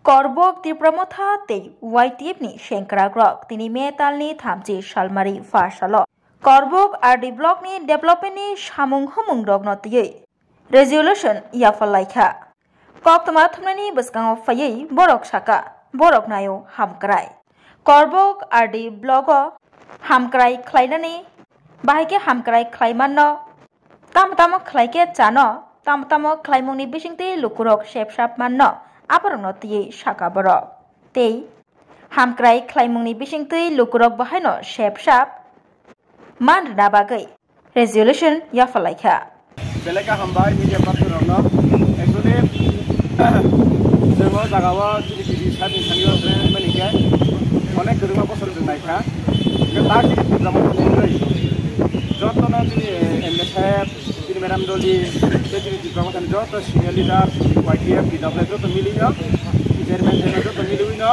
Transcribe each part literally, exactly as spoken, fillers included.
Korbok Tipra Motha tei Y T F ni sengkrakrok tini May talni thamchi salmari pha salo Korbok R D block ni development ni samung humung rokno twiwi resolution yapharlaikha. Koktwma thumnani bwskango phaiwi borok saka, borok naio hamkrai. Korbok R D block o hamkrai khlainani bahai khe hamkrai khlai manno, tamo tamo khlai khe chano, tamo tamo khlaimungni bisingtwi lukurok sepsap manno, aborokno twiwi saka borok. Tei hamkrai khlaimungni bisingtwi lukurok bahaino sepsap man rwna bagwi resolution yapharlaikha. Belai khe hambai media partner rokno. Actually, chwng o jaga o chini T V side ni thani o chwng mani khe onek kwbangma bosor chwng naikha. Hwnkhe tak chini program o thangwi jotono chini M L A saheb, chini madam Doli, tei chini Tipra Mothani joto senior leader, Y T F, T W joto milino, chairman, chairman joto miliwino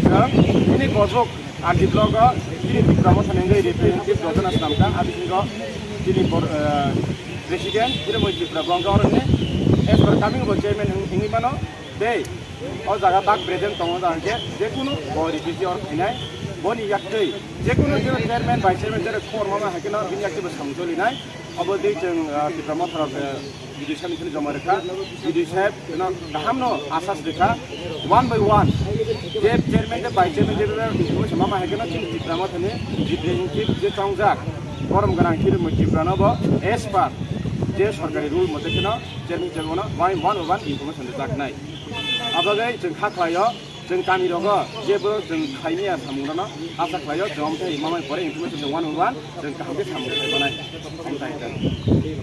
chwng chini Korbok R D block o chini Tipra Mothani wngwi representative rojana swnamkha, abisingo chini bor-, eh, president, Hiromoi Tripura bo wngkha oroni, as per coming bo chairman wng-, wngwi mano, tei o jaga tak present tongo, jaga khe jekunu bo refugee or phainai, boni yaktwi jekunu je chairman, vice chairman, jere khobor mama hai kheno bini yaktwi bo samung cholinai, obo tei chwng, eh, Tipra Motha rok, eh, B D O saheb ni thani joma rwkha, B D O saheb no kaham no asas rwkha, one by one, je chairman, je vice chairman, je information mama hai kheno chini Tipra Mothani representative je chongjak, borom gwnang Hiromoi Tripura no bo as per je sorkari rule mote kheno chairman, chairman no one, one by one information rwjaknai. Abagwi chwng kha khlaio, chwng kami rogo jebo chwng khaimya samung rano asa khlaio, chwng amthai mama pore information chwng one by one chwng kaham khe samung khlai manai. Amthai.